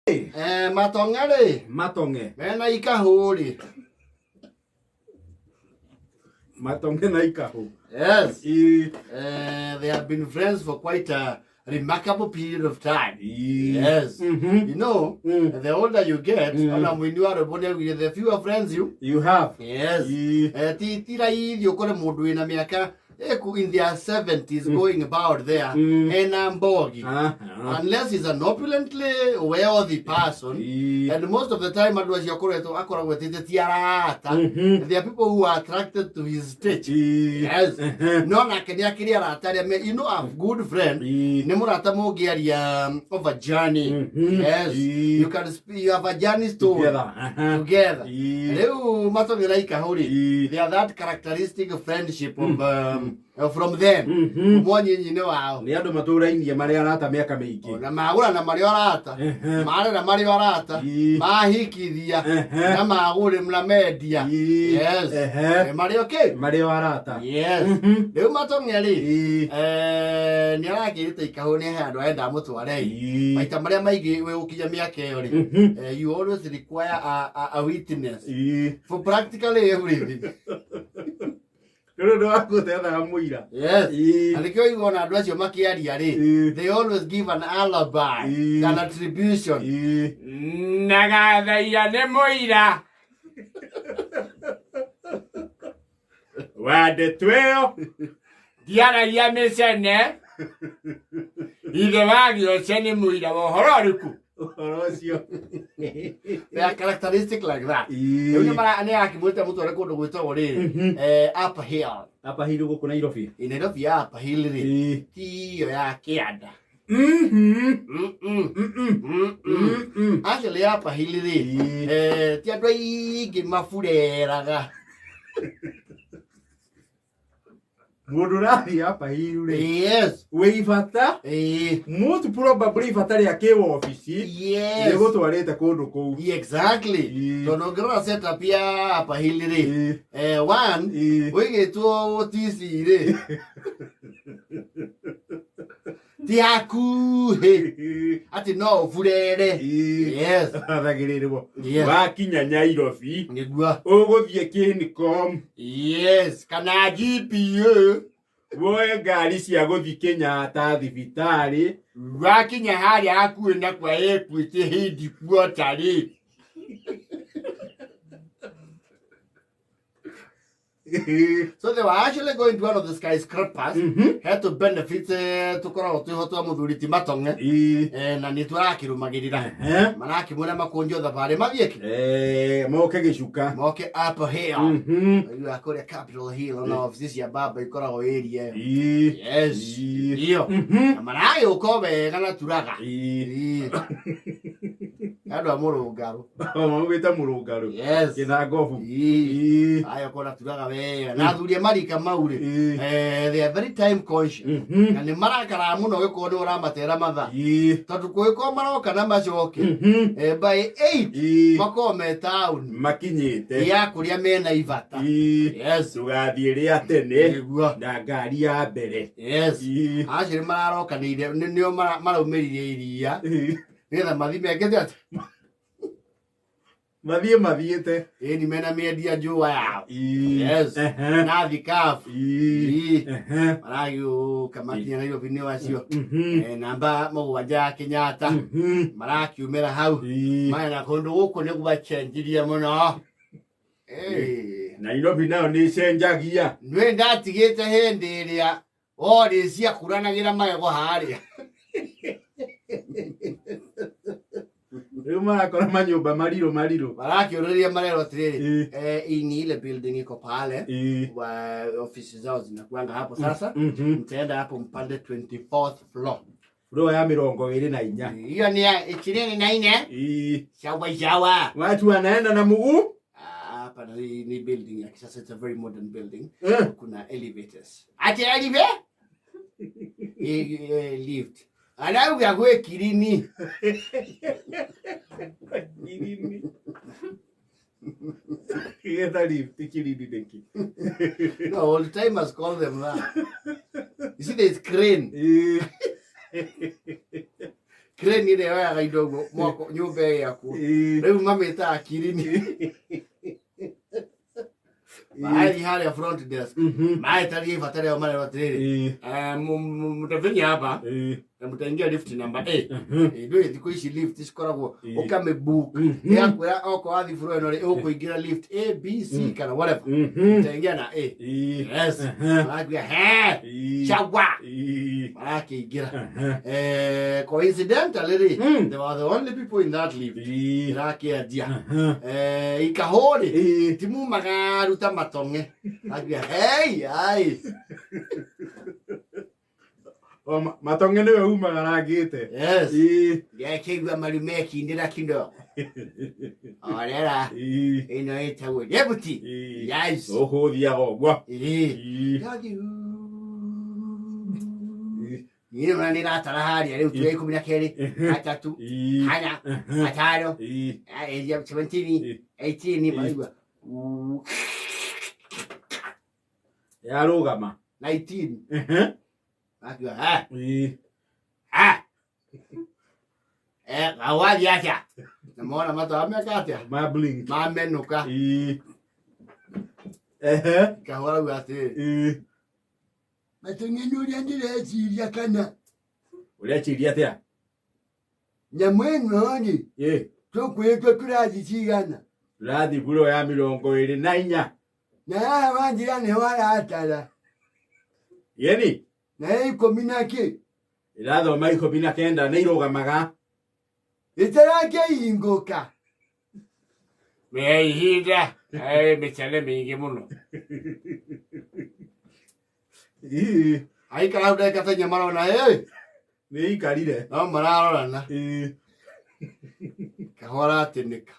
Matonge rĩ Matonge. Mena ikahũ rĩ. Matonge na ikahũ. Yes. Ĩ. They have been friends for quite a remarkable period of time. Ĩ. Yes. The older you get, ona mũini wa rwĩmbo nĩaugire, the fewer friends you You have. Yes. Ĩ. Ti raithi ũkore mũndũ wĩna mĩaka eku in their 70s going about there ena mbogi. Unless he's an opulently wealthy person. And most of the time andũ acio akoragwo etĩte ti arata. There are people who are attracted to his state. Yes. No nake nĩ akĩrĩ arata arĩa a good friend. Nĩ mũrata mũngĩaria of a journey. Yes. You can you have a journey story. Together. Together. Rĩu Matonge na Ikahũ rĩ, they are that characteristic friendship of from them. Kuma nyinyi-inĩ wao. Nĩ andũ matũrainie marĩ arata mĩaka mĩingĩ. Na magũrana marĩ o arata. Marera marĩ o arata. Mahikithia. Na magũrĩ na mendia. Yes. Marĩ okay? Marĩ o arata. Yes. Rĩu Matonge rĩ, nĩ arakĩrĩte Ikahũ nĩ he andũ arenda amũtware. Maita marĩa maingĩ wĩ gũkinya mĩaka ĩyo rĩ, you always require a witness. For practically everything. Rĩu ũndũ wa gũtethaga mũira. Yes. Na nĩkĩo ũiguaga ona andũ acio makĩaria rĩ, they always give an alibi, an attribution. Na gathaia nĩ mũira. Wa ndeto ĩyo, ndiaragia mĩcene. Ithe wa gĩoce nĩ mũira wa ũhoro ũrĩkũ? Ũhoro ũcio. They are characteristic like that. Rĩu nĩ nĩ akĩmwĩta mũtware kũndũ gwĩtagwo rĩrĩ, Upper Hill. Upper Hill gũkũ Nairobi. Ĩ, Nairobi ya Upper Hill rĩ, ti ĩyo ya kĩanda. Actually Upper Hill rĩ, ti andũ aingĩ mabureraga. Mũndũ ũrathiĩ Upper Hill rĩ, Yes. wĩ ibata, most probably ibata rĩa kĩwobici, Yes. rĩgũtwarĩte kũndũ kũu. Exactly. Tondũ ũngĩrora setup ya Upper Hill rĩ, one, ũigĩtwo TC rĩ, ti hakuhĩ atĩ no ũburere. Yes. Athagĩrĩrwo. Yes. Wakinya Nairobi, Nĩguo. ũgũthiĩ Kencom. Yes, kana GPA. Woe ngari cia gũthiĩ Kenyatta thibitarĩ. Wakinya harĩa hakuhĩ na kwa Equity Hindi Quarter rĩ. So they were actually going to one of the skyscrapers. Had to benefit tukoragwo twĩho twa mũthuri ti Matonge. Na nĩ tũrakĩrũmagĩrĩra. Marakĩmwĩra makũnjwo thabarĩ mathiĩ kĩ? Moke gĩcuka. Moke Upper Hill. Rĩu kũrĩa Capitol Hill ona ofici cia baba ikoragwo area ĩyo. Yes. Iyo. Na maragĩũka o wega na turaga. Andũ a mũrũngarũ. Maugĩte mũrũngarũ. Yes. Kĩnangobu. Aya kona turaga wega. Na athuri a marika mau rĩ, they are very time conscious. Na nĩ marakaraga mũno gĩkorwo nĩ ũramatera mathaa. Tondũ kũngĩkorwo maroka na macoke, by 8 makorwo me town. Makinyĩte. Ya kũrĩa mena ibata. Yes. Tũgathiĩ rĩa tene. Nĩguo. Na ngari ya mbere. Yes. Acio nĩ mararokanĩire, nĩo maraumĩrire iria. Nĩgetha mathiĩ mekĩte atĩa? Mathiĩ mathiĩte. Ĩĩ, ni mena mĩendia njũa yao. Yes. Na thikabu. Maragĩũka makinya Nairobi nĩ wacio. Namba mũgwanja ya Kenyatta. Marakiumĩra hau. Maya kũndũ gũkũ nĩ gwacenjirie mũno. Nairobi nayo nĩ ĩcenjagia. Nĩ ndatigĩte hĩndĩ ĩrĩa ori ciakũranagĩra magego harĩa. Rĩu marakora manyũmba marirũ marirũ. Marakĩũrĩria marerwo atĩrĩrĩ, hii ni ile building iko pale. Wa ofisi zao zinakuanga hapo sasa. Mtaenda hapo mpande 24th floor. Floor ya mĩrongo ĩrĩ na inya. Hiyo ni ya ishirini na nne. Shawa shawa. Watu wanaenda na mguu? Hapa ni building ya kisasa, it's a very modern building. Kuna elevators. Ati elevator? Lift. Anauga gwĩ kirini. Kirini. Geta lift kirini nĩkĩ? No, old timers call them that. You see, there's crane. Crane ĩrĩa yoyaga indo ũguo mwako nyũmba ĩgĩakwo. Rĩu mamĩtaga kirini. Marathiĩ harĩa front desk. Maretaria ibata rĩao marerwo atĩrĩrĩ. Mtafinya hapa na mtaingia lift number A. Ndũĩ thikũ ici lift cikoragwo ũkamĩbook. Ĩgakwĩra okorwo wathiĩ floor ĩno rĩ ũkũingĩra lift A B C kana whatever. Mtaingia na A. Yes. Marakuga he. Chawa. Marakĩingĩra. Coincidentally rĩ, they were the only people in that lift. Ĩrakĩanjia. Ikahũ rĩ, ti mumagaru ta matong'e. Akiuga hey, ai. Matonge nĩwe umagarangĩte. Yes. Ngekĩigua maru mekindĩra kidogo. Orera. Ĩno ĩtagwo deputy. Yes. Ũkũthiaga ũguo. Yathiĩ. Niĩ nĩ nĩratara harĩa rĩu tuge 12, 3, 4, 5, 17, 18, maraigua Yarũgama. 19. Akiuga ha ha. Gawathiĩ atĩa? Na mona matwara meka atĩa? Ma blink. Mamenũka. Kahũa rauga atĩrĩrĩ. Matũng'e nĩ ũrĩa ndĩreciria kana Ũreciria atĩa? Nyamũ ĩno rĩ tũkwĩtwo tũrathi cigana? Tũrathiĩ buro ya 24. Na haha wanjĩra nĩho haratara. Yeni? Na 10 na kĩ? Ĩrathoma 19 nĩ irũgamaga. Ĩtarakĩhingũka. Me ihinda mĩcene mĩingĩ mũno. Aikara hau ndagĩka ta inya marona ĩ. Nĩ ikarire. No mararorana. Kahũa aratĩnĩka.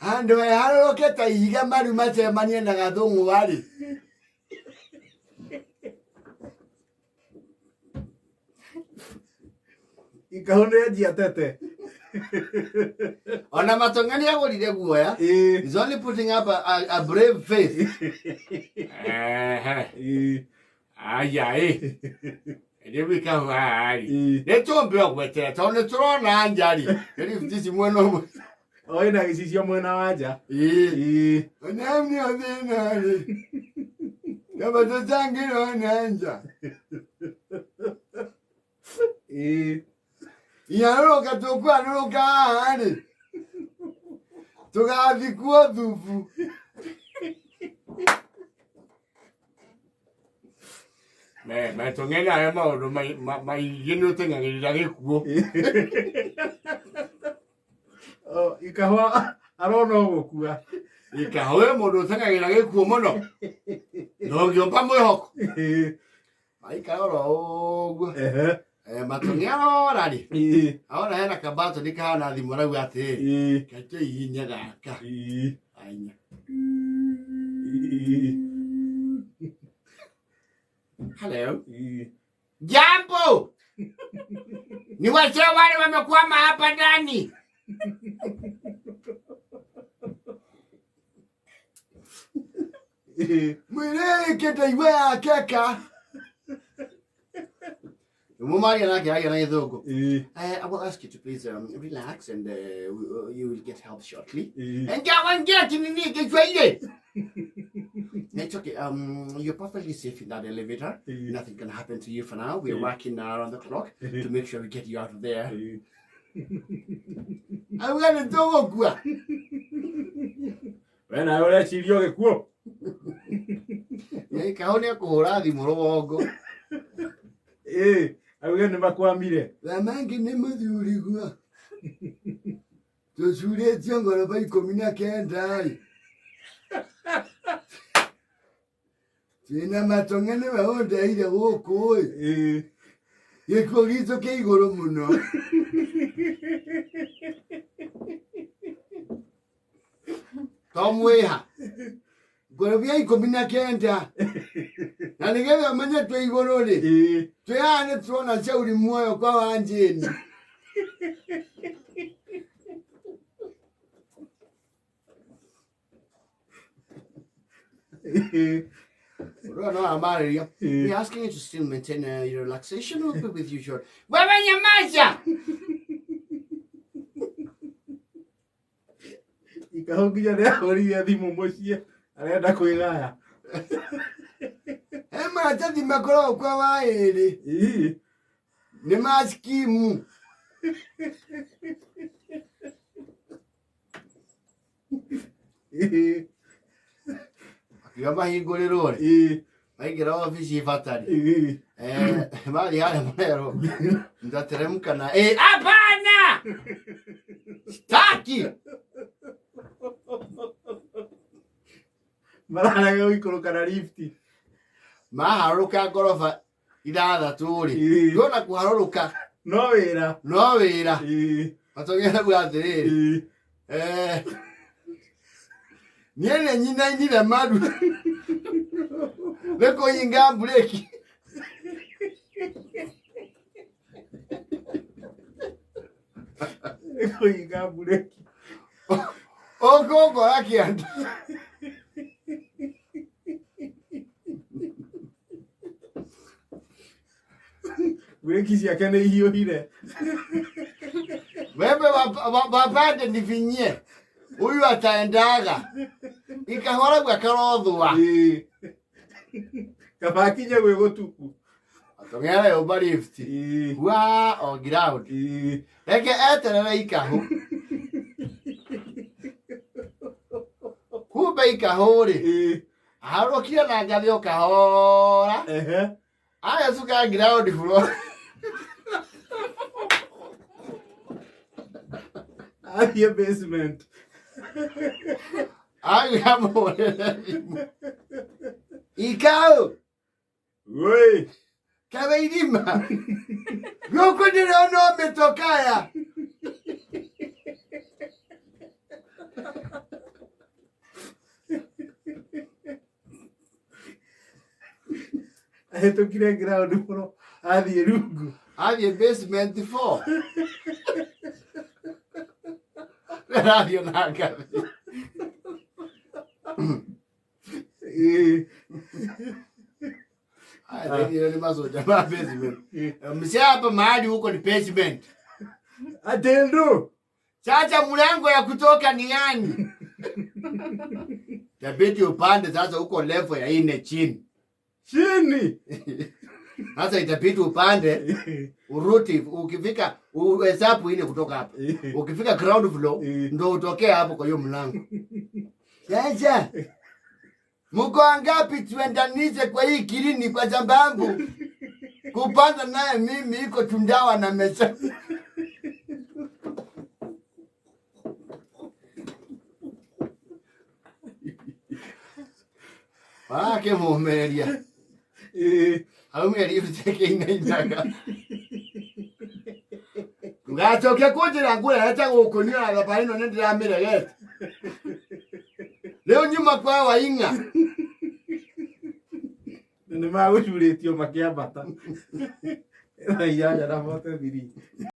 Handũ heharũrũke ta ihiga maru macemanie na gathũng'wa rĩ. Ikahũ nĩ anjia tete. Ona matong'e nĩ agũrire guoya. He's only putting up a brave face. Aya ĩ. Rĩu ikahũ haha rĩ. Nĩ tũmbe ũgwetera tondũ nĩ tũrona nja rĩ. Nĩ lift ici mwena ũmwe. O ĩna gĩcicio mwena wa nja. Ona hau nĩho thĩna rĩ. Kaba tũtangĩrona nja. Iharũrũka tũkũharũrũka haha rĩ. Tũgathikwo thubu. Matong'e nawe maũndũ maingĩ nĩ ũteng'agĩrĩra gĩkuũ. Ikahũa arona ũgũkua. Ikahũ ĩ mũndũ ũteng'agĩra gĩkuũ mũno. Ndũngĩũmba mwĩhoko. Aikara oro ũguo. Matong'e arora rĩ. Arona hena kabatoni kahana thimũ arauga atĩrĩrĩ. Kate ihinya gaka. Ainya. Hello. Jambo. Ni wazee wale wamekwama hapa ndani. Mwĩrĩ ndaigua yakeka. Mumaria nake aria na gĩthũngũ. I will ask you to please relax and you will get help shortly. Ngawangia nini Kiswahili. It's okay. You're perfectly safe in that elevator. Nothing can happen to you for now. We're working around the clock to make sure we get you out of there. Auga nĩ tũgũkua. We nawe ũreciria ũgĩkuo. Kahũ nĩ ekũhũra thimũ rũgongo. Auge nĩ makwamire. Thamangi nĩ mũthurigua. Tũcurĩtie ngoroba 19 ĩ. Twĩna matong'e nĩwe ũndeire gũkũ ĩ. Gĩkuũ gitũ kĩ igũrũ mũno. To mwĩha. Ngoroba 19. Na nĩgetha ũmenye twĩ igũrũ rĩ. Twĩ haha nĩ tuona Shauri muoyo kwa Wanjĩni. Mũndũ no amarĩria. Ĩĩ. We're asking you to still maintain your relaxation. We'll be with you shortly. Wewe nyamaza! Ikahũ nginya nĩ ahũrire thimũ mũciĩ arenda kwĩgaya. He maratathi makoragwo kwa wa ĩrĩ. Ĩĩ. Nĩ ma skimu. Ĩĩ. Akiuga mahingũrĩrwo rĩ. Ĩĩ. Maingĩra obici batari. Ĩĩ. Mathiĩ harĩa marerwo nitateremka na hapana, sitaki. Mararega gũikũrũka na lifti. Maharũrũka ngoroba ithathatũ rĩ, Ĩĩ. ndona kũharũrũka No wĩra. No wĩra. Ĩĩ. Matongera kuga atĩrĩrĩ, Ĩĩ. Niĩ nĩ nyinainire maru nĩ kũhinga mburĩki. Nĩ kũhinga mburĩki. Ũkũngora kĩanda. Mburĩki ciake nĩ ihiũhire. Wewe wapande nivinyie huyu ataendaga ikahoragua karothua. Ĩĩ. Kaba akinye gwĩ gũtuku. Atong'era yũmba lift. Ĩĩ. Wa o ground. Ĩĩ. Reke eterere ikahũ. Kumbe ikahũ rĩ, Ĩĩ. aharũkire na ngathĩ o kahora. Ehe. Agĩcuka ground floor. Athiĩ basement. Agĩkamũhũrĩra thimũ. Ikau, Woi. kawe irima. Gũkũ ndĩrona o mĩtokaya. Ahĩtũkire ground floor athiĩ rungu. Athiĩ basement 4. Arathiĩ na ngathĩ. Ĩĩ. Aya, thĩinĩ nĩ macoja ma basement. Mzee, hapa mahali huko ni basement. Atĩ ndũ. Sasa mlango ya kutoka ni gani? Itabidi upande sasa huko level ya ine chini. Chini. Sasa itabidi upande uruti, ukifika uhesabu ine kutoka hapa. Ukifika ground floor ndo utokee hapo kwa hiyo mlango. Sasa mko wangapi tuendanize kwa hii kilini, kwa sababu kupanda naye mimi iko tundawa na mesa. Marakĩmũmĩrĩria. Ĩĩ. Aumia lift ĩinainaga. Ndũgacoke kũnjĩra ngũrehete gũkũ niĩ ona thabarĩ ĩno nĩ ndĩramĩregete. Rĩu nyuma kwa Waing'a. Na nĩ magũcurĩtio makĩambata. Thaa 8:43.